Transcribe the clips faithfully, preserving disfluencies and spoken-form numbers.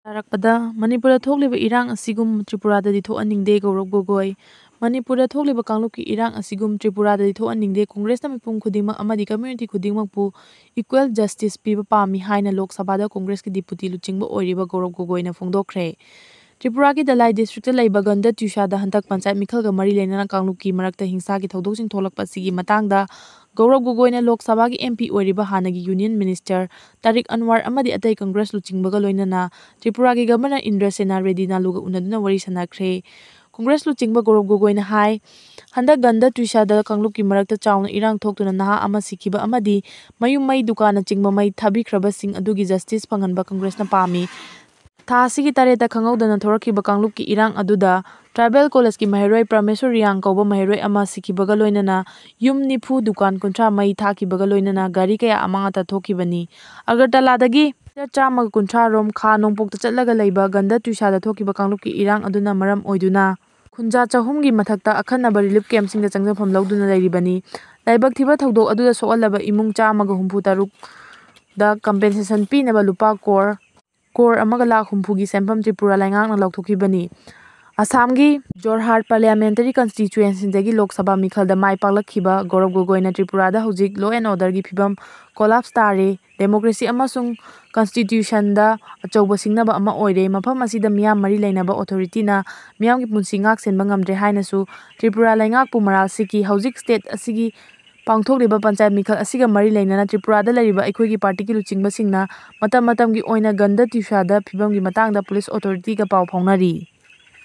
ꯇꯥꯔꯛꯄꯗ, ꯃꯅꯤꯄꯨꯔꯗ ꯊꯣꯛꯂꯤꯕ ꯏꯔꯥꯡ ꯑꯁꯤꯒꯨꯝ ꯇ꯭ꯔꯤꯄꯨꯔꯥꯗꯗꯤ ꯊꯣꯛꯍꯟꯅꯤꯡꯗꯦ, ꯒꯧꯔꯕ ꯒꯣꯒꯣꯏ꯫ ꯃꯅꯤꯄꯨꯔꯗ ꯊꯣꯛꯂꯤꯕ ꯀꯥꯡꯂꯨꯞꯀꯤ ꯏꯔꯥꯡ ꯑꯁꯤꯒꯨꯝ ꯇ꯭ꯔꯤꯄꯨꯔꯥꯗꯗꯤ ꯊꯣꯛꯍꯟꯅꯤꯡꯗꯦ, ꯀꯣꯡꯒ꯭ꯔꯦꯁꯅ ꯃꯤꯄꯨꯝ ꯈꯨꯗꯤꯡꯃꯛ ꯑꯃꯗꯤ community ꯈꯨꯗꯤꯡꯃꯛꯄꯨ equal justice ꯄꯤꯕ ꯄꯥꯝꯃꯤ ꯍꯥꯏꯅ ꯂꯣꯛ ꯁꯚꯥꯗ ꯀꯣꯡꯒ꯭ꯔꯦꯁꯀꯤ ꯗꯤꯄꯨꯇꯤ ꯂꯨꯆꯤꯡꯕ ꯑꯣꯏꯔꯤꯕ ꯒꯧꯔꯕ ꯒꯣꯒꯣꯏꯅ ꯐꯣꯡꯗꯣꯛꯈ꯭ꯔꯦ꯫ ꯇ꯭ꯔꯤꯄꯨꯔꯥꯒꯤ ꯙꯂꯥꯏ ꯗꯤꯁꯇ꯭ꯔꯤꯛꯇ ꯂꯩꯕ ꯒꯟꯗ ꯇ꯭ꯌꯨꯁꯥꯗ ꯍꯟꯗꯛ ꯄꯟꯆꯥꯌꯠ ꯃꯤꯈꯜꯒ ꯃꯔꯤ ꯂꯩꯅꯅ ꯀꯥꯡꯂꯨꯞꯀꯤ ꯃꯔꯛꯇ ꯍꯤꯡꯁꯥꯒꯤ ꯊꯧꯗꯣꯛꯁꯤꯡ ꯊꯣꯛꯂꯛꯄ ꯑꯁꯤꯒꯤ ꯃꯇꯥꯡꯗ ꯒꯧꯔꯕ ꯒꯣꯒꯣꯏꯅ ꯂꯣꯛ ꯁꯚꯥꯒꯤ M P ꯑꯣꯏꯔꯤꯕ ꯍꯥꯟꯅꯒꯤ Union Minister ꯇꯥꯔꯤꯛ ꯑꯟꯋꯥꯔ ꯑꯃꯗꯤ ꯑꯇꯩ ꯀꯪꯒ꯭ꯔꯦꯁ ꯂꯨꯆꯤꯡꯕꯒ ꯂꯣꯏꯅꯅ ꯇ꯭ꯔꯤꯄꯨꯔꯥꯒꯤ ꯒꯚꯔꯅꯔ ꯏꯟꯗ꯭ꯔ ꯁꯦꯅꯥ ꯔꯦꯗꯤ ꯅꯥꯂꯨꯒ ꯎꯅꯗꯨꯅ ꯋꯥꯔꯤ ꯁꯥꯟꯅꯈ꯭ꯔꯦ꯫ ꯀꯪꯒ꯭ꯔꯦꯁ ꯂꯨꯆꯤꯡꯕ ꯒꯧꯔꯕ ꯒꯣꯒꯣꯏꯅ ꯍꯥꯏ, ꯍꯟꯗꯛ ꯒꯟꯗ ꯇ꯭ꯌꯨꯁꯥꯗ ꯀꯥꯡꯂꯨꯞꯀꯤ ꯃꯔꯛꯇ ꯆꯥꯎꯅ ꯏꯔꯥꯡ ꯊꯣꯛꯇꯨꯅ ꯅꯍꯥ ꯑꯃ ꯁꯤꯈꯤꯕ ꯑꯃꯗꯤ ꯃꯌꯨꯝ ꯃꯩ, ꯗꯨꯀꯥꯟꯅꯆꯤꯡꯕ ꯃꯩ ꯊꯥꯕꯤꯈ꯭ꯔꯕꯁꯤꯡ ꯑꯗꯨꯒꯤ justice ꯐꯪꯍꯟꯕ ꯀꯪꯒ꯭ꯔꯦꯁꯅ ꯄꯥꯝꯃꯤ꯫ ꯊꯥ ꯑꯁꯤꯒꯤ ꯇꯔꯦꯠꯇ ꯈꯪꯍꯧꯗꯅ ꯊꯣꯔꯛꯈꯤꯕ ꯀꯥꯡꯂꯨꯞꯀꯤ ꯏꯔꯥꯡ ꯑꯗꯨꯗ Tribal Collegeꯀꯤ ꯃꯍꯩꯔꯣꯏ ꯄ꯭ꯔꯃꯦꯁꯣꯔ ꯔꯤꯌꯥꯡ ꯀꯧꯕ ꯃꯍꯩꯔꯣꯏ ꯑꯃ ꯁꯤꯈꯤꯕꯒ ꯂꯣꯏꯅꯅ ꯌꯨꯝ ꯅꯤꯐꯨ, ꯗꯨꯀꯥꯟ ꯀꯨꯟꯊ꯭ꯔꯥ ꯃꯩ ꯊꯥꯈꯤꯕꯒ ꯂꯣꯏꯅꯅ ꯒꯥꯔꯤ ꯀꯌꯥ ꯑꯃꯥꯡ ꯑꯇꯥ ꯊꯣꯛꯈꯤꯕꯅꯤ꯫ ꯑꯒꯔꯇꯂꯥꯗꯒꯤ ꯆꯥꯝꯃꯒ ꯀꯨꯟꯊ꯭ꯔꯥ ꯔꯣꯝ ꯈꯥ ꯅꯣꯡꯄꯣꯛꯇ ꯆꯠꯂꯒ ꯂꯩꯕ ꯒꯟꯗ ꯇ꯭ꯌꯨꯁꯥꯗ ꯊꯣꯛꯈꯤꯕ ꯀꯥꯡꯂꯨꯞꯀꯤ ꯏꯔꯥꯡ ꯑꯗꯨꯅ ꯃꯔꯝ ꯑꯣꯏꯗꯨꯅ ꯈꯨꯟꯖꯥ ꯆꯍꯨꯝꯒꯤ ꯃꯊꯛꯇ ꯑꯈꯟꯅꯕ relief campꯁꯤꯡꯗ ꯆꯪꯖꯐꯝ ꯂꯧꯗꯨꯅ ꯂꯩꯔꯤꯕꯅꯤ꯫ ꯂꯥꯏꯕꯛ ꯊꯤꯕ ꯊꯧꯗꯣꯛ ꯑꯗꯨꯗ ꯁꯣꯛꯍꯜꯂꯕ ꯏꯃꯨꯡ ꯆꯥꯝꯃꯒ ꯍꯨꯝꯐꯨ ꯇꯔꯨꯛꯇ compensation ꯄꯤꯅꯕ ꯂꯨꯄꯥ ꯀꯣꯔ, ꯀꯣꯔ ꯑꯃꯒ ꯂꯥꯈ ꯍꯨꯝꯐꯨꯒꯤ ꯁꯦꯟꯐꯝ ꯇ꯭ꯔꯤꯄꯨꯔꯥ ꯂꯩꯉꯥꯛꯅ ꯂꯧꯊꯣꯛꯈꯤꯕꯅꯤ꯫ ꯑꯁꯥꯝꯒꯤ ꯖꯣꯔꯍꯥꯠ Parliamentary Constituencyꯗꯒꯤ ꯂꯣꯛ ꯁꯚꯥ ꯃꯤꯈꯜꯗ ꯃꯥꯏ ꯄꯥꯛꯂꯛꯈꯤꯕ ꯒꯧꯔꯕ ꯒꯣꯒꯣꯏꯅ ꯇ꯭ꯔꯤꯄꯨꯔꯥꯗ ꯍꯧꯖꯤꯛ law and orderꯒꯤ ꯐꯤꯕꯝ collapse ꯇꯥꯔꯦ, democracy ꯑꯃꯁꯨꯡ constitutionꯗ ꯑꯆꯧꯕ ꯁꯤꯡꯅꯕ ꯑꯃ ꯑꯣꯏꯔꯦ, ꯃꯐꯝ ꯑꯁꯤꯗ ꯃꯤꯌꯥꯝ ꯃꯔꯤ ꯂꯩꯅꯕ authorityꯅ ꯃꯤꯌꯥꯝꯒꯤ ꯄꯨꯟꯁꯤ ꯉꯥꯛ ꯁꯦꯟꯕ ꯉꯝꯗ꯭ꯔꯦ ꯍꯥꯏꯅꯁꯨ ꯇ꯭ꯔꯤꯄꯨꯔꯥ ꯂꯩꯉꯥꯛꯄꯨ ꯃꯔꯥꯜ ꯁꯤꯈꯤ꯫ ꯍꯧꯖꯤꯛ state ꯑꯁꯤꯒꯤ ꯄꯥꯡꯊꯣꯛꯂꯤꯕ ꯄꯟꯆꯥꯌꯠ ꯃꯤꯈꯜ ꯑꯁꯤꯒ ꯃꯔꯤ ꯂꯩꯅꯅ ꯇ꯭ꯔꯤꯄꯨꯔꯥꯗ ꯂꯩꯔꯤꯕ ꯑꯩꯈꯣꯏꯒꯤ partyꯒꯤ ꯂꯨꯆꯤꯡꯕꯁꯤꯡꯅ ꯃꯇꯝ ꯃꯇꯝꯒꯤ ꯑꯣꯏꯅ ꯒꯟꯗ ꯇ꯭ꯌꯨꯁꯥꯗ ꯐꯤꯕꯝꯒꯤ ꯃꯇꯥꯡꯗ police authorityꯒ ꯄꯥꯎ ꯐꯥꯎꯅꯔꯤ꯫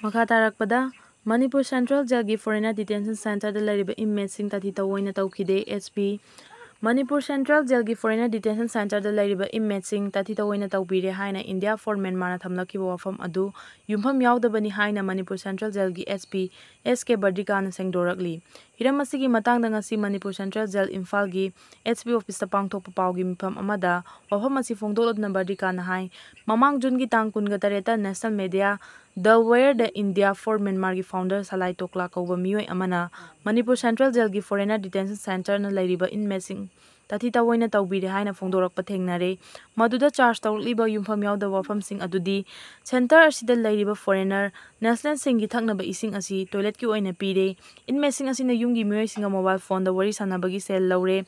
ꯃꯈꯥ ꯇꯥꯔꯛꯄꯗ, ꯃꯅꯤꯄꯨꯔ Central Jailꯒꯤ foreigner detention centreꯗ ꯂꯩꯔꯤꯕ inmateꯁꯤꯡ ꯇꯥꯊꯤ ꯇꯧꯑꯣꯏꯅ ꯇꯧꯈꯤꯗꯦ, S P꯫ Manipur Central Jailꯒꯤ foreigner detention centreꯗ ꯂꯩꯔꯤꯕ inmateꯁꯤꯡ ꯇꯥꯊꯤ ꯇꯧꯑꯣꯏꯅ ꯇꯧꯕꯤꯔꯦ ꯍꯥꯏꯅ India for Myanmarꯅ ꯊꯝꯂꯛꯈꯤꯕ ꯋꯥꯐꯝ ꯑꯗꯨ ꯌꯨꯝꯐꯝ ꯌꯥꯎꯗꯕꯅꯤ ꯍꯥꯏꯅ Manipur Central Jailꯒꯤ S P S K ꯕꯔꯗꯤꯀꯥꯅ ꯁꯦꯡꯗꯣꯔꯛꯂꯤ꯫ ꯍꯤꯔꯝ ꯑꯁꯤꯒꯤ ꯃꯇꯥꯡꯗ ꯉꯁꯤ ꯃꯅꯤꯄꯨꯔ Central Jail ꯏꯝꯐꯥꯜꯒꯤ S P officeꯇ ꯄꯥꯡꯊꯣꯛꯄ ꯄꯥꯎꯒꯤ ꯃꯤꯐꯝ ꯑꯃꯗ ꯋꯥꯐꯝ ꯑꯁꯤ ꯐꯣꯡꯗꯣꯛꯂꯗꯨꯅ ꯕꯔꯗꯤꯀꯥꯅ ꯍꯥꯏ, ꯃꯃꯥꯡ ꯖꯨꯟꯒꯤ ꯇꯥꯡ ꯀꯨꯟꯒ ꯇꯔꯦꯠꯇ national media The Wireꯗ India for Myanmarꯒꯤ founder ꯁꯂꯥꯏ ꯇꯣꯛꯂꯥ ꯀꯧꯕ ꯃꯤꯑꯣꯏ ꯑꯃꯅ ꯃꯅꯤꯄꯨꯔ Central Jailꯒꯤ foreigner detention centreꯅ ꯂꯩꯔꯤꯕ inmateꯁꯤꯡ ꯇꯥꯊꯤ ꯇꯥꯑꯣꯏꯅ ꯇꯧꯕꯤꯔꯦ ꯍꯥꯏꯅ ꯐꯣꯡꯗꯣꯔꯛꯄ ꯊꯦꯡꯅꯔꯦ꯫ ꯃꯗꯨꯗ ꯆꯥꯔꯖ ꯇꯧꯔꯛꯂꯤꯕ ꯌꯨꯝꯐꯝ ꯌꯥꯎꯗꯕ ꯋꯥꯐꯝꯁꯤꯡ ꯑꯗꯨꯗꯤ, ꯁꯦꯟꯇꯔ ꯑꯁꯤꯗ ꯂꯩꯔꯤꯕ ꯐꯣꯔꯦꯅꯔ ꯅꯦꯁꯅꯦꯜꯁꯤꯡꯒꯤ ꯊꯛꯅꯕ ꯏꯁꯤꯡ ꯑꯁꯤ ꯇꯣꯏꯂꯦꯠꯀꯤ ꯑꯣꯏꯅ ꯄꯤꯔꯦ꯫ ꯏꯟꯃꯦꯠꯁꯤꯡ ꯑꯁꯤꯅ ꯌꯨꯝꯒꯤ ꯃꯤꯑꯣꯏꯁꯤꯡꯒ ꯃꯣꯕꯥꯏꯜ ꯐꯣꯟꯗ ꯋꯥꯔꯤ ꯁꯥꯟꯅꯕꯒꯤ ꯁꯦꯜ ꯂꯧꯔꯦ꯫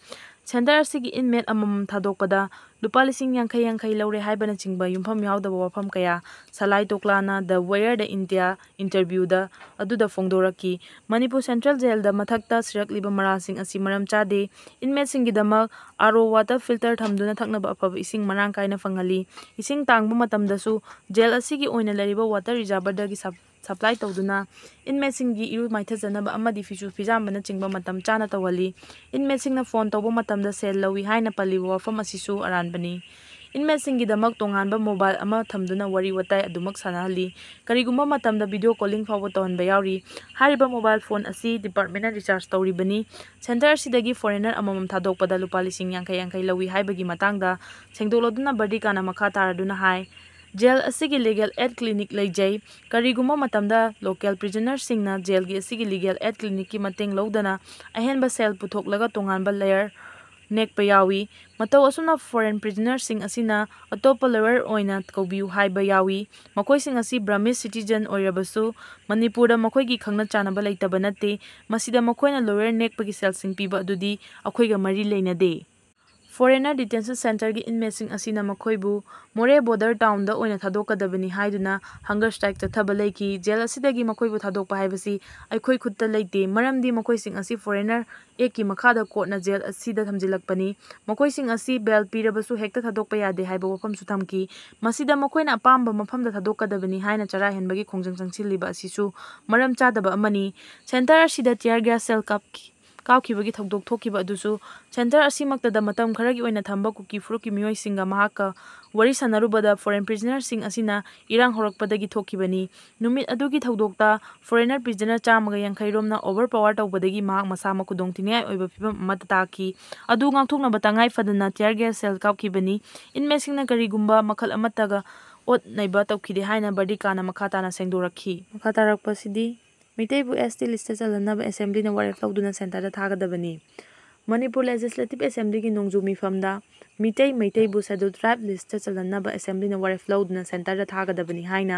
ꯁꯦꯟꯇꯔ ꯑꯁꯤꯒꯤ ꯏꯟꯃꯦꯠ ꯑꯃꯃꯝ ꯊꯥꯗꯣꯛꯄꯗ ꯂꯨꯄꯥ ꯂꯤꯁꯤꯡ ꯌꯥꯡꯈꯩ ꯌꯥꯡꯈꯩ ꯂꯧꯔꯦ ꯍꯥꯏꯕꯅꯆꯤꯡꯕ ꯌꯨꯝꯐꯝ ꯌꯥꯎꯗꯕ ꯋꯥꯐꯝ ꯀꯌꯥ ꯁꯂꯥꯏ ꯇꯣꯀ꯭ꯂꯥꯅ The Wire ꯗ ꯏꯟꯗꯤꯌꯥ ꯏꯟꯇꯔꯚ꯭ꯌꯨꯗ ꯑꯗꯨꯗ ꯐꯣꯡꯗꯣꯔꯛꯈꯤ꯫ ꯃꯅꯤꯄꯨꯔ ꯁꯦꯟꯇ꯭ꯔꯦꯜ ꯖꯦꯜꯗ ꯃꯊꯛꯇ ꯁꯤꯔꯛꯂꯤꯕ ꯃꯔꯥꯜꯁꯤꯡ ꯑꯁꯤ ꯃꯔꯝ ꯆꯥꯗꯦ꯫ ꯏꯟꯃꯦꯠꯁꯤꯡꯒꯤꯗꯃꯛ ꯑꯥꯔ ꯑꯣ ꯋꯥꯇꯔ ꯐꯤꯜꯇꯔ ꯊꯝꯗꯨꯅ ꯊꯛꯅꯕ ꯑꯐꯕ ꯏꯁꯤꯡ ꯃꯔꯥꯡ ꯀꯥꯏꯅ ꯐꯪꯍꯜꯂꯤ꯫ ꯏꯁꯤꯡ ꯇꯥꯡꯕ ꯃꯇꯝꯗꯁꯨ ꯖꯦꯜ ꯑꯁꯤꯒꯤ ꯑꯣꯏꯅ ꯂꯩꯔꯤꯕ ꯋꯥꯇꯔ ꯔꯤꯖꯥꯔꯚꯔꯗꯒꯤ ꯁꯞ-, ꯁꯄ꯭ꯂꯥꯏ ꯇꯧꯗꯨꯅ ꯏꯟꯃꯦꯠꯁꯤꯡꯒꯤ ꯏꯔꯨ ꯃꯥꯏꯊꯖꯅꯕ ꯑꯃꯗꯤ ꯐꯤꯁꯨ ꯐꯤꯖꯥꯝꯕꯅꯆꯤꯡꯕ ꯃꯇꯝ ꯆꯥꯅ ꯇꯧꯍꯜꯂꯤ꯫ ꯏꯟꯃꯦꯠꯁꯤꯡꯅ ꯐꯣꯟ ꯇꯧꯕ ꯃꯇꯝꯗ ꯁꯦꯜ ꯂꯧꯏ ꯍꯥꯏꯅ ꯄꯜꯂꯤꯕ ꯋꯥꯐꯝ ꯑꯁꯤꯁꯨ ꯑꯔꯥꯟꯕꯅꯤ꯫ ꯏꯟꯃꯦꯠꯁꯤꯡꯒꯤꯗꯃꯛ ꯇꯣꯉꯥꯟꯕ ꯃꯣꯕꯥꯏꯜ ꯑꯃ ꯊꯝꯗꯨꯅ ꯋꯥꯔꯤ ꯋꯥꯇꯥꯏ ꯑꯗꯨꯃꯛ ꯁꯥꯟꯅꯍꯜꯂꯤ꯫ ꯀꯔꯤꯒꯨꯝꯕ ꯃꯇꯝꯗ ꯚꯤꯗꯤꯑꯣ ꯀꯣꯂꯤꯡ ꯐꯥꯎꯕ ꯇꯧꯍꯟꯕ ꯌꯥꯎꯔꯤ꯫ ꯍꯥꯏꯔꯤꯕ ꯃꯣꯕꯥꯏꯜ ꯐꯣꯟ ꯑꯁꯤ ꯗꯤꯄꯥꯔꯠꯃꯦꯟꯅ ꯔꯤꯆꯥꯔꯖ ꯇꯧꯔꯤꯕꯅꯤ꯫ ꯁꯦꯟꯇꯔ ꯑꯁꯤꯗꯒꯤ ꯐꯣꯔꯦꯅꯔ ꯑꯃꯃꯝ ꯊꯥꯗꯣꯛꯄꯗ ꯂꯨꯄꯥ ꯂꯤꯁꯤꯡ ꯌꯥꯡꯈꯩ ꯌꯥꯡꯈꯩ ꯂꯧꯏ ꯍꯥꯏꯕꯒꯤ ꯃꯇꯥꯡꯗ ꯁꯦꯡꯗꯣꯛꯂꯗꯨꯅ ꯕꯔꯗꯤꯀꯥꯅ ꯃꯈꯥ ꯇꯥꯔꯗꯨꯅ ꯍꯥꯏ, ꯖꯦꯜ ꯑꯁꯤꯒꯤ ꯂꯤꯒꯦꯜ ꯑꯦꯗ ꯀ꯭ꯂꯤꯅꯤꯛ ꯂꯩꯖꯩ꯫ ꯀꯔꯤꯒꯨꯝꯕ ꯃꯇꯝꯗ ꯂꯣꯀꯦꯜ ꯄ꯭ꯔꯤꯖꯅꯔꯁꯤꯡꯅ ꯖꯦꯜꯒꯤ ꯑꯁꯤꯒꯤ ꯂꯤꯒꯦꯜ ꯑꯦꯗ ꯀ꯭ꯂꯤꯅꯤꯛꯀꯤ ꯃꯇꯦꯡ ꯂꯧꯗꯅ ꯑꯍꯦꯟꯕ ꯁꯦꯜ ꯄꯨꯊꯣꯛꯂꯒ ꯇꯣꯉꯥꯟꯕ ꯂꯣꯌꯔ ꯅꯦꯛꯄ ꯌꯥꯎꯏ꯫ ꯃꯇꯧ ꯑꯁꯨꯝꯅ ꯐꯣꯔꯦꯟ ꯄ꯭ꯔꯤꯖꯅꯔꯁꯤꯡ ꯑꯁꯤꯅ ꯑꯇꯣꯞꯄ ꯂꯣꯌꯔ ꯑꯣꯏꯅ ꯀꯧꯕꯤꯌꯨ ꯍꯥꯏꯕ ꯌꯥꯎꯏ꯫ ꯃꯈꯣꯏꯁꯤꯡ ꯑꯁꯤ ꯕ꯭ꯔꯃꯤꯁ ꯁꯤꯇꯤꯖꯟ ꯑꯣꯏꯔꯕꯁꯨ ꯃꯅꯤꯄꯨꯔꯗ ꯃꯈꯣꯏꯒꯤ ꯈꯪꯅ ꯆꯥꯟꯅꯕ ꯂꯩꯇꯕ ꯅꯠꯇꯦ꯫ ꯃꯁꯤꯗ ꯃꯈꯣꯏꯅ ꯂꯣꯌꯔ ꯅꯦꯛꯄꯒꯤ ꯁꯦꯜꯁꯤꯡ ꯄꯤꯕ ꯑꯗꯨꯗꯤ ꯑꯩꯈꯣꯏꯒ ꯃꯔꯤ ꯂꯩꯅꯗꯦ꯫ ꯐꯣꯔꯦꯅꯔ ꯗꯤꯇꯦꯟꯁꯟ ꯁꯦꯟꯇꯔꯒꯤ ꯏꯟꯃꯦꯠꯁꯤꯡ ꯑꯁꯤꯅ ꯃꯈꯣꯏꯕꯨ ꯃꯣꯔꯦ ꯕꯣꯔꯗꯔ ꯇꯥꯎꯟꯗ ꯑꯣꯏꯅ ꯊꯥꯗꯣꯛꯀꯗꯕꯅꯤ ꯍꯥꯏꯗꯨꯅ ꯍꯪꯒꯔ ꯁ꯭ꯇ꯭ꯔꯥꯏꯛ ꯆꯠꯊꯕ ꯂꯩꯈꯤ꯫ ꯖꯦꯜ ꯑꯁꯤꯗꯒꯤ ꯃꯈꯣꯏꯕꯨ ꯊꯥꯗꯣꯛꯄ ꯍꯥꯏꯕꯁꯤ ꯑꯩꯈꯣꯏ ꯈꯨꯠꯇ ꯂꯩꯇꯦ, ꯃꯔꯝꯗꯤ ꯃꯈꯣꯏꯁꯤꯡ ꯑꯁꯤ ꯐꯣꯔꯦꯅꯔ ꯑꯦꯛꯀꯤ ꯃꯈꯥꯗ ꯀꯣꯔꯠꯅ ꯖꯦꯜ ꯑꯁꯤꯗ ꯊꯝꯖꯤꯜꯂꯛꯄꯅꯤ꯫ ꯃꯈꯣꯏꯁꯤꯡ ꯑꯁꯤ ꯕꯦꯜ ꯄꯤꯔꯕꯁꯨ ꯍꯦꯛꯇ ꯊꯥꯗꯣꯛꯄ ꯌꯥꯗꯦ ꯍꯥꯏꯕ ꯋꯥꯐꯝꯁꯨ ꯊꯝꯈꯤ꯫ ꯃꯁꯤꯗ ꯃꯈꯣꯏꯅ ꯑꯄꯥꯝꯕ ꯃꯐꯝꯗ ꯊꯥꯗꯣꯛꯀꯗꯕꯅꯤ ꯍꯥꯏꯅ ꯆꯔꯥ ꯍꯦꯟꯕꯒꯤ ꯈꯣꯡꯖꯪ ꯆꯪꯁꯤꯜꯂꯤꯕ ꯑꯁꯤꯁꯨ ꯃꯔꯝ ꯆꯥꯗꯕ ꯑꯃꯅꯤ꯫ ꯁꯦꯟꯇꯔ ꯑꯁꯤꯗ ꯇꯤꯌꯔ ꯒ꯭ꯌꯥꯁ ꯁꯦꯜ ꯀꯥꯞꯈꯤ-, ꯀꯥꯞꯈꯤꯕꯒꯤ ꯊꯧꯗꯣꯛ ꯊꯣꯛꯈꯤꯕ ꯑꯗꯨꯁꯨ ꯁꯦꯟꯇꯔ ꯑꯁꯤꯃꯛꯇꯗ ꯃꯇꯝ ꯈꯔꯒꯤ ꯑꯣꯏꯅ ꯊꯝꯕ ꯀꯨꯀꯤ ꯐꯨꯔꯨꯞꯀꯤ ꯃꯤꯑꯣꯏꯁꯤꯡꯒ ꯃꯍꯥꯛꯀ ꯋꯥꯔꯤ ꯁꯥꯟꯅꯔꯨꯕꯗ ꯐꯣꯔꯦꯟ ꯄ꯭ꯔꯤꯖꯅꯔꯁꯤꯡ ꯑꯁꯤꯅ ꯏꯔꯥꯡ ꯍꯧꯔꯛꯄꯗꯒꯤ ꯊꯣꯛꯈꯤꯕꯅꯤ꯫ ꯅꯨꯃꯤꯠ ꯑꯗꯨꯒꯤ ꯊꯧꯗꯣꯛꯇ ꯐꯣꯔꯦꯅꯔ ꯄ꯭ꯔꯤꯖꯅꯔ ꯆꯥꯝꯃꯒ ꯌꯥꯡꯈꯩ ꯔꯣꯝꯅ ꯑꯣꯚꯔ ꯄꯥꯋꯔ ꯇꯧꯕꯗꯒꯤ ꯃꯍꯥꯛ ꯃꯁꯥꯃꯛ ꯈꯨꯗꯣꯡꯊꯤꯅꯤꯡꯉꯥꯏ ꯑꯣꯏꯕ ꯐꯤꯚꯝ ꯑꯃꯗ ꯇꯥꯈꯤ꯫ ꯑꯗꯨ ꯉꯥꯛꯊꯣꯛꯅꯕ ꯇꯉꯥꯏ ꯐꯗꯅ ꯇꯤꯌꯔ ꯒ꯭ꯌꯥꯁ ꯁꯦꯜ ꯀꯥꯞꯈꯤꯕꯅꯤ꯫ ꯏꯟꯃꯦꯠꯁꯤꯡꯅ ꯀꯔꯤꯒꯨꯝꯕ ꯃꯈꯜ ꯑꯃꯠꯇꯒ ꯑꯣꯠ ꯅꯩꯕ ꯇꯧꯈꯤꯗꯦ ꯍꯥꯏꯅ ꯕꯔꯗꯤꯀꯥꯅ ꯃꯈꯥ ꯇꯥꯅ ꯁꯦꯡꯗꯣꯔꯛꯈꯤ꯫ ꯃꯈꯥ ꯇꯥꯔꯛꯄꯁꯤꯗꯤ, ꯃꯩꯇꯩꯕꯨ ꯑꯦꯁ ꯇꯤ ꯂꯤꯁꯇ ꯆꯜꯍꯟꯅꯕ ꯑꯦꯁꯦꯝꯕ꯭ꯂꯤꯅ ꯋꯥꯔꯦꯞ ꯂꯧꯗꯨꯅ ꯁꯦꯟꯇꯔꯗ ꯊꯥꯒꯗꯕꯅꯤ꯫ ꯃꯅꯤꯄꯨꯔ Legislative Assemblyꯒꯤ ꯅꯣꯡꯖꯨ ꯃꯤꯐꯝꯗ ꯃꯤꯇꯩ ꯃꯩꯇꯩꯕꯨ Scheduled Tribe listꯇ ꯆꯜꯍꯟꯅꯕ Assemblyꯅ ꯋꯥꯔꯦꯞ ꯂꯧꯗꯨꯅ centreꯗ ꯊꯥꯒꯗꯕꯅꯤ ꯍꯥꯏꯅ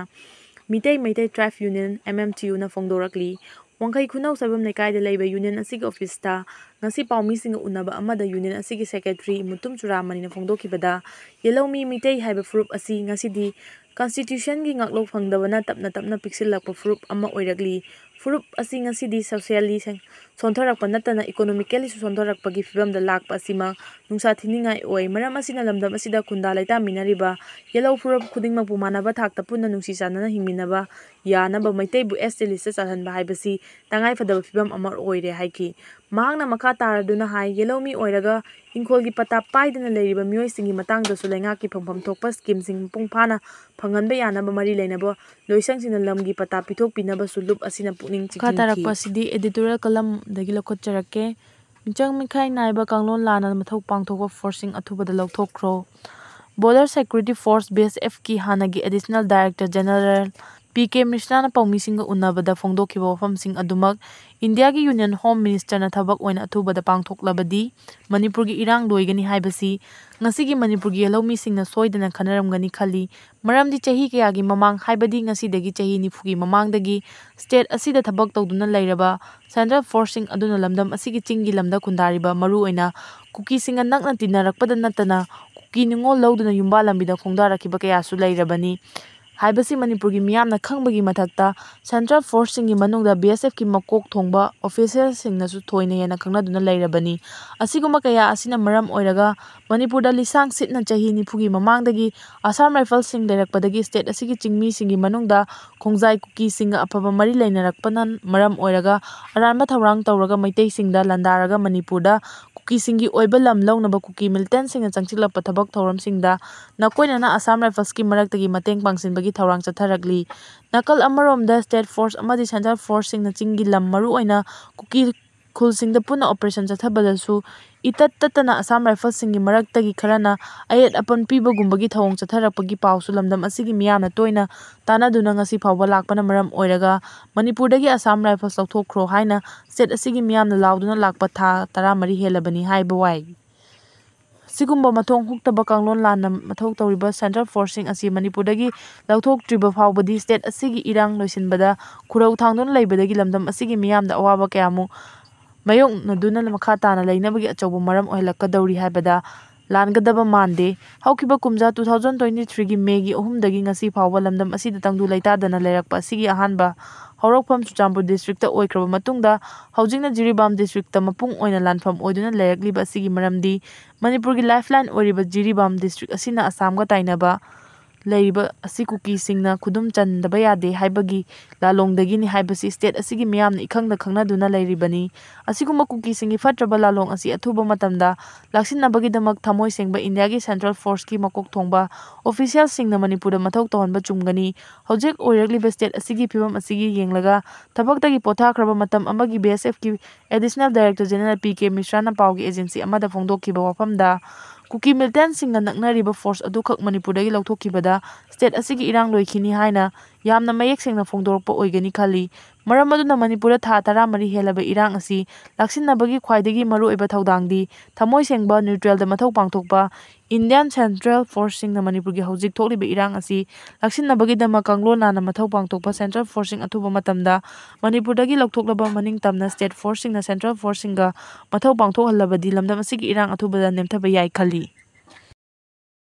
ꯃꯤꯇꯩ ꯃꯩꯇꯩ Tribe Union, MMTUꯅ ꯐꯣꯡꯗꯣꯔꯛꯂꯤ꯫ ꯋꯥꯡꯈꯩ ꯈꯨꯅꯧ ꯁꯣꯏꯕꯝ ꯂꯩꯀꯥꯏꯗ ꯂꯩꯕ Union ꯑꯁꯤꯒꯤ officeꯇ ꯉꯁꯤ ꯄꯥꯎꯃꯤꯁꯤꯡꯒ ꯎꯅꯕ ꯑꯃꯗ Union ꯑꯁꯤꯒꯤ Secretary ꯃꯨꯇꯨꯝ ꯆꯨꯔꯥꯃꯅꯤꯅ ꯐꯣꯡꯗꯣꯛꯈꯤꯕꯗ, ꯌꯦꯜꯍꯧꯃꯤ ꯃꯤꯇꯩ ꯍꯥꯏꯕ ꯐꯨꯔꯨꯞ ꯑꯁꯤ ꯉꯁꯤꯗꯤ Constitutionꯒꯤ ꯉꯥꯛꯂꯧ ꯐꯪꯗꯕꯅ ꯇꯞꯅ ꯇꯞꯅ ꯄꯤꯛꯁꯤꯜꯂꯛꯄ ꯐꯨꯔꯨꯞ ꯑꯃ ꯑꯣꯏꯔꯛꯂꯤ꯫ ꯐꯨꯔꯨꯞ ꯑꯁꯤ ꯉꯁꯤꯗꯤ socially ꯁꯦꯡ-, ꯁꯣꯟꯊꯔꯛꯄ ꯅꯠꯇꯅ economicallyꯁꯨ ꯁꯣꯟꯊꯔꯛꯄꯒꯤ ꯐꯤꯕꯝꯗ ꯂꯥꯛꯄ ꯑꯁꯤꯃꯛ ꯅꯨꯡꯁꯥ ꯊꯤꯅꯤꯡꯉꯥꯏ ꯑꯣꯏ꯫ ꯃꯔꯝ ꯑꯁꯤꯅ ꯂꯝꯗꯝ ꯑꯁꯤꯗ ꯈꯨꯟꯗꯥ ꯂꯩꯇꯥꯃꯤꯟꯅꯔꯤꯕ ꯌꯦꯜꯍꯧ ꯐꯨꯔꯨꯞ ꯈꯨꯗꯤꯡꯃꯛꯄꯨ ꯃꯥꯟꯅꯕ ꯊꯥꯛꯇ ꯄꯨꯟꯅ ꯅꯨꯡꯁꯤ ꯆꯥꯟꯅꯅ ꯍꯤꯡꯃꯤꯟꯅꯕ ꯌꯥꯅꯕ ꯃꯩꯇꯩꯕꯨ ST listꯇ ꯆꯜꯍꯟꯕ ꯍꯥꯏꯕꯁꯤ ꯇꯉꯥꯏꯐꯗꯕ ꯐꯤꯕꯝ ꯑꯃ ꯑꯣꯏꯔꯦ ꯍꯥꯏꯈꯤ꯫ ꯃꯍꯥꯛꯅ ꯃꯈꯥ ꯇꯥꯔꯗꯨꯅ ꯍꯥꯏ, ꯌꯦꯜꯍꯧꯃꯤ ꯑꯣꯏꯔꯒ ꯏꯪꯈꯣꯜꯒꯤ ꯄꯇꯥ ꯄꯥꯏꯗꯅ ꯂꯩꯔꯤꯕ ꯃꯤꯑꯣꯏꯁꯤꯡꯒꯤ ꯃꯇꯥꯡꯗꯁꯨ ꯂꯩꯉꯥꯛꯀꯤ ꯐꯪꯐꯝ ꯊꯣꯛꯄ schemeꯁꯤꯡ ꯃꯄꯨꯡ ꯐꯥꯅ ꯐꯪꯍꯟꯕ ꯌꯥꯅꯕ ꯃꯔꯤ ꯂꯩꯅꯕ ꯂꯣꯏꯁꯪꯁꯤꯡꯅ ꯂꯝꯒꯤ ꯄꯇꯥ ꯄꯤꯊꯣꯛꯄꯤꯅꯕꯁꯨ ꯂꯨꯞ ꯑꯁꯤꯅ ꯄꯨꯛꯅꯤꯡ ꯃꯈꯥ ꯆꯤꯡꯁꯤꯟꯈꯤ꯫ ꯇꯥꯔꯛꯄ ꯑꯁꯤꯗꯤ editorial columnꯗꯒꯤ ꯂꯧꯈꯠꯆꯔꯛꯀꯦ꯫ ꯃꯤꯆꯪ ꯃꯤꯈꯥꯏ ꯅꯥꯏꯕ ꯀꯥꯡꯂꯣꯟ ꯂꯥꯟꯅ ꯃꯊꯧ ꯄꯥꯡꯊꯣꯛꯄ forceꯁꯤꯡ ꯑꯊꯨꯕꯗ ꯂꯧꯊꯣꯛꯈ꯭ꯔꯣ꯫ Border Security Force, BSFꯀꯤ ꯍꯥꯟꯅꯒꯤ Additional Director General P K ꯃꯤꯁ꯭ꯔꯥꯅ ꯄꯥꯎꯃꯤꯁꯤꯡꯒ ꯎꯅꯕꯗ ꯐꯣꯡꯗꯣꯛꯈꯤꯕ ꯋꯥꯐꯝꯁꯤꯡ ꯑꯗꯨꯃꯛ ꯏꯟꯗꯤꯌꯥꯒꯤ Union Home Ministerꯅ ꯊꯕꯛ ꯑꯣꯏꯅ ꯑꯊꯨꯕꯗ ꯄꯥꯡꯊꯣꯛꯂꯕꯗꯤ ꯃꯅꯤꯄꯨꯔꯒꯤ ꯏꯔꯥꯡ ꯂꯣꯏꯒꯅꯤ ꯍꯥꯏꯕꯁꯤ ꯉꯁꯤꯒꯤ ꯃꯅꯤꯄꯨꯔꯒꯤ ꯌꯦꯜꯍꯧꯃꯤꯁꯤꯡꯅ ꯁꯣꯏꯗꯅ ꯈꯟꯅꯔꯝꯒꯅꯤ ꯈꯜꯂꯤ꯫ ꯃꯔꯝꯗꯤ ꯆꯍꯤ ꯀꯌꯥꯒꯤ ꯃꯃꯥꯡ, ꯍꯥꯏꯕꯗꯤ ꯉꯁꯤꯗꯒꯤ ꯆꯍꯤ ꯅꯤꯐꯨꯒꯤ ꯃꯃꯥꯡꯗꯒꯤ state ꯑꯁꯤꯗ ꯊꯕꯛ ꯇꯧꯗꯨꯅ ꯂꯩꯔꯕ central forceꯁꯤꯡ ꯑꯗꯨꯅ ꯂꯝꯗꯝ ꯑꯁꯤꯒꯤ ꯆꯤꯡꯒꯤ ꯂꯝꯗ ꯈꯨꯟꯗꯥꯔꯤꯕ ꯃꯔꯨꯑꯣꯏꯅ ꯀꯨꯀꯤꯁꯤꯡꯒ ꯅꯛꯅ ꯇꯤꯟꯅꯔꯛꯄꯗ ꯅꯠꯇꯅ ꯀꯨꯀꯤ ꯅꯤꯉꯣꯜ ꯂꯧꯗꯨꯅ ꯌꯨꯝꯕꯥꯜ ꯂꯝꯕꯤꯗ ꯈꯣꯡꯗꯥꯔꯛꯈꯤꯕ ꯀꯌꯥꯁꯨ ꯂꯩꯔꯕꯅꯤ ꯍꯥꯏꯕꯁꯤ ꯃꯅꯤꯄꯨꯔꯒꯤ ꯃꯤꯌꯥꯝꯅ ꯈꯪꯕꯒꯤ ꯃꯊꯛꯇ central forceꯁꯤꯡꯒꯤ ꯃꯅꯨꯡꯗ BSFꯀꯤ ꯃꯀꯣꯛ ꯊꯣꯡꯕ officerꯁꯤꯡꯅꯁꯨ ꯊꯣꯏꯅ ꯍꯦꯟꯅ ꯈꯪꯅꯗꯨꯅ ꯂꯩꯔꯕꯅꯤ꯫ ꯑꯁꯤꯒꯨꯝꯕ ꯀꯌꯥ ꯑꯁꯤꯅ ꯃꯔꯝ ꯑꯣꯏꯔꯒ ꯃꯅꯤꯄꯨꯔꯗ ꯂꯤꯁꯥꯡ ꯁꯤꯠꯅ ꯆꯍꯤ ꯅꯤꯐꯨꯒꯤ ꯃꯃꯥꯡꯗꯒꯤ Assam Riflesꯁꯤꯡ ꯂꯩꯔꯛꯄꯗꯒꯤ state ꯑꯁꯤꯒꯤ ꯆꯤꯡꯃꯤꯁꯤꯡꯒꯤ ꯃꯅꯨꯡꯗ ꯈꯣꯡꯖꯥꯏ ꯀꯨꯀꯤꯁꯤꯡꯒ ꯑꯐꯕ ꯃꯔꯤ ꯂꯩꯅꯔꯛꯄꯅ ꯃꯔꯝ ꯑꯣꯏꯔꯒ ꯑꯔꯥꯟꯕ ꯊꯧꯔꯥꯡ ꯇꯧꯔꯒ ꯃꯩꯇꯩꯁꯤꯡꯗ ꯂꯥꯟꯗꯥꯔꯒ ꯃꯅꯤꯄꯨꯔꯗ ꯀꯨꯀꯤꯁꯤꯡꯒꯤ ꯑꯣꯏꯕ ꯂꯝ ꯂꯧꯅꯕ ꯀꯨꯀꯤ militantꯁꯤꯡꯅ ꯆꯪꯁꯤꯜꯂꯛꯄ ꯊꯕꯛ ꯊꯧꯔꯝꯁꯤꯡꯗ ꯅꯀꯣꯏꯅꯅ Assam Riflesꯀꯤ ꯃꯔꯛꯇꯒꯤ ꯃꯇꯦꯡ ꯄꯥꯡꯁꯤꯟꯕꯒꯤ ꯊꯧꯔꯥꯡ ꯆꯠꯊꯔꯛꯂꯤ꯫ ꯅꯥꯀꯜ ꯑꯃꯔꯣꯝꯗ state force ꯑꯃꯗꯤ central forceꯁꯤꯡꯅ ꯆꯤꯡꯒꯤ ꯂꯝ, ꯃꯔꯨꯑꯣꯏꯅ ꯀꯨꯀꯤ ꯈꯨꯜꯁꯤꯡꯗ ꯄꯨꯟꯅ operation ꯆꯠꯊꯕꯗꯁꯨ ꯏꯇꯠ ꯇꯠꯇꯅ Assam Riflesꯁꯤꯡꯒꯤ ꯃꯔꯛꯇꯒꯤ ꯈꯔꯅ ꯑꯌꯦꯠ ꯑꯄꯟ ꯄꯤꯕꯒꯨꯝꯕꯒꯤ ꯊꯧꯑꯣꯡ ꯆꯠꯊꯔꯛꯄꯒꯤ ꯄꯥꯎꯁꯨ ꯂꯝꯗꯝ ꯑꯁꯤꯒꯤ ꯃꯤꯌꯥꯝꯅ ꯇꯣꯏꯅ ꯇꯥꯟꯅꯗꯨꯅ ꯉꯁꯤ ꯐꯥꯎꯕ ꯂꯥꯛꯄꯅ ꯃꯔꯝ ꯑꯣꯏꯔꯒ ꯃꯅꯤꯄꯨꯔꯗꯒꯤ Assam Rifles ꯂꯧꯊꯣꯛꯈ꯭ꯔꯣ ꯍꯥꯏꯅ state ꯑꯁꯤꯒꯤ ꯃꯤꯌꯥꯝꯅ ꯂꯥꯎꯗꯨꯅ ꯂꯥꯛꯄ ꯊꯥ ꯇꯔꯥꯃꯔꯤ ꯍꯦꯜꯂꯕꯅꯤ ꯍꯥꯏꯕ ꯋꯥꯏ꯫ ꯁꯤꯒꯨꯝꯕ ꯃꯊꯣꯡ ꯍꯨꯛꯇꯕ ꯀꯥꯡꯂꯣꯟ ꯂꯥꯟꯅ ꯃꯊꯧ ꯇꯧꯔꯤꯕ central forceꯁꯤꯡ ꯑꯁꯤ ꯃꯅꯤꯄꯨꯔꯗꯒꯤ ꯂꯧꯊꯣꯛꯇ꯭ꯔꯤꯕ ꯐꯥꯎꯕꯗꯤ state ꯑꯁꯤꯒꯤ ꯏꯔꯥꯡ ꯂꯣꯏꯁꯤꯟꯕꯗ ꯈꯨꯔꯧ ꯊꯥꯡꯗꯨꯅ ꯂꯩꯕꯗꯒꯤ ꯂꯝꯗꯝ ꯑꯁꯤꯒꯤ ꯃꯤꯌꯥꯝꯗ ꯑꯋꯥꯕ ꯀꯌꯥꯃꯨꯛ ꯃꯥꯌꯣꯛꯅꯗꯨꯅ ꯃꯈꯥ ꯇꯥꯅ ꯂꯩꯅꯕꯒꯤ ꯑꯆꯧꯕ ꯃꯔꯝ ꯑꯣꯏꯍꯜꯂꯛꯀꯗꯧꯔꯤ ꯍꯥꯏꯕꯗ ꯂꯥꯟꯒꯗꯕ ꯃꯥꯟꯗꯦ꯫ ꯍꯧꯈꯤꯕ ꯀꯨꯝꯖꯥ two thousand twenty threeꯒꯤ Mayꯒꯤ ꯑꯍꯨꯝꯗꯒꯤ ꯉꯁꯤ ꯐꯥꯎꯕ ꯂꯝꯗꯝ ꯑꯁꯤꯗ ꯇꯪꯗꯨ ꯂꯩꯇꯥꯗꯅ ꯂꯩꯔꯛꯄ ꯑꯁꯤꯒꯤ ꯑꯍꯥꯟꯕ ꯍꯧꯔꯛꯐꯝ ꯆꯨꯔꯆꯥꯟꯄꯨꯔ districtꯇ ꯑꯣꯏꯈ꯭ꯔꯕ ꯃꯇꯨꯡꯗ ꯍꯧꯖꯤꯛꯅ ꯖꯤꯔꯤꯕꯥꯝ districtꯇ ꯃꯄꯨꯡ ꯑꯣꯏꯅ ꯂꯥꯟꯐꯝ ꯑꯣꯏꯗꯨꯅ ꯂꯩꯔꯛꯂꯤꯕ ꯑꯁꯤꯒꯤ ꯃꯔꯝꯗꯤ ꯃꯅꯤꯄꯨꯔꯒꯤ lifeline ꯑꯣꯏꯔꯤꯕ ꯖꯤꯔꯤꯕꯥꯝ district ꯑꯁꯤꯅ ꯑꯁꯥꯝꯒ ꯇꯥꯏꯅꯕ ꯂꯩꯔꯤꯕ ꯑꯁꯤ ꯀꯨꯀꯤꯁꯤꯡꯅ ꯈꯨꯗꯨꯝ ꯆꯟꯗꯕ ꯌꯥꯗꯦ ꯍꯥꯏꯕꯒꯤ ꯂꯥꯂꯣꯡꯗꯒꯤꯅꯤ ꯍꯥꯏꯕꯁꯤ state ꯑꯁꯤꯒꯤ ꯃꯤꯌꯥꯝꯅ ꯏꯈꯪꯗ ꯈꯪꯅꯗꯨꯅ ꯂꯩꯔꯤꯕꯅꯤ꯫ ꯑꯁꯤꯒꯨꯝꯕ ꯀꯨꯀꯤꯁꯤꯡꯒꯤ ꯐꯠꯇ꯭ꯔꯕ ꯂꯥꯂꯣꯡ ꯑꯁꯤ ꯑꯊꯨꯕ ꯃꯇꯝꯗ ꯂꯥꯛꯁꯤꯟꯅꯕꯒꯤꯗꯃꯛ ꯊꯃꯣꯏ ꯁꯦꯡꯕ ꯏꯟꯗꯤꯌꯥꯒꯤ central forceꯀꯤ ꯃꯀꯣꯛ ꯊꯣꯡꯕ officialꯁꯤꯡꯅ ꯃꯅꯤꯄꯨꯔꯗ ꯃꯊꯧ ꯇꯧꯍꯟꯕ ꯆꯨꯝꯒꯅꯤ꯫ ꯍꯧꯖꯤꯛ ꯑꯣꯏꯔꯛꯂꯤꯕ state ꯑꯁꯤꯒꯤ ꯐꯤꯕꯝ ꯑꯁꯤꯒꯤ ꯌꯦꯡꯂꯒ ꯊꯕꯛꯇꯒꯤ ꯄꯣꯊꯥꯈ꯭ꯔꯕ ꯃꯇꯝ ꯑꯃꯒꯤ BSFꯀꯤ Additional Director General P K Mishraꯅ ꯄꯥꯎꯒꯤ agency ꯑꯃꯗ ꯐꯣꯡꯗꯣꯛꯈꯤꯕ ꯋꯥꯐꯝꯗ ꯀꯨꯀꯤ militantꯁꯤꯡꯒ ꯅꯛꯅꯔꯤꯕ force ꯑꯗꯨꯈꯛ ꯃꯅꯤꯄꯨꯔꯗꯒꯤ ꯂꯧꯊꯣꯛꯈꯤꯕꯗ state ꯑꯁꯤꯒꯤ ꯏꯔꯥꯡ ꯂꯣꯏꯈꯤꯅꯤ ꯍꯥꯏꯅ ꯌꯥꯝꯅ ꯃꯌꯦꯛ ꯁꯦꯡꯅ ꯐꯣꯡꯗꯣꯔꯛꯄ ꯑꯣꯏꯒꯅꯤ ꯈꯜꯂꯤ꯫ ꯃꯔꯝ ꯑꯗꯨꯅ ꯃꯅꯤꯄꯨꯔꯗ ꯊꯥ ꯇꯔꯥꯃꯔꯤ ꯍꯦꯜꯂꯕ ꯏꯔꯥꯡ ꯑꯁꯤ ꯂꯥꯛꯁꯤꯟꯅꯕꯒꯤ ꯈ꯭ꯋꯥꯏꯗꯒꯤ ꯃꯔꯨꯑꯣꯏꯕ ꯊꯧꯗꯥꯡꯗꯤ ꯊꯃꯣꯏ ꯁꯦꯡꯕ neutralꯗ ꯃꯊꯧ ꯄꯥꯡꯊꯣꯛꯄ Indian central forceꯁꯤꯡꯅ ꯃꯅꯤꯄꯨꯔꯒꯤ ꯍꯧꯖꯤꯛ ꯊꯣꯛꯂꯤꯕ ꯏꯔꯥꯡ ꯑꯁꯤ ꯂꯥꯛꯁꯤꯟꯅꯕꯒꯤꯗꯃꯛ ꯀꯥꯡꯂꯣꯟ ꯂꯥꯟꯅ ꯃꯊꯧ ꯄꯥꯡꯊꯣꯛꯄ central forceꯁꯤꯡ ꯑꯊꯨꯕ ꯃꯇꯝꯗ ꯃꯅꯤꯄꯨꯔꯗꯒꯤ ꯂꯧꯊꯣꯛꯂꯕ ꯃꯅꯤꯡ ꯇꯝꯅ state forceꯁꯤꯡꯅ central forceꯁꯤꯡꯒ ꯃꯊꯧ ꯄꯥꯡꯊꯣꯛꯍꯜꯂꯕꯗꯤ ꯂꯝꯗꯝ ꯑꯁꯤꯒꯤ ꯏꯔꯥꯡ ꯑꯊꯨꯕꯗ ꯅꯦꯝꯊꯕ ꯌꯥꯏ ꯈꯜꯂꯤ꯫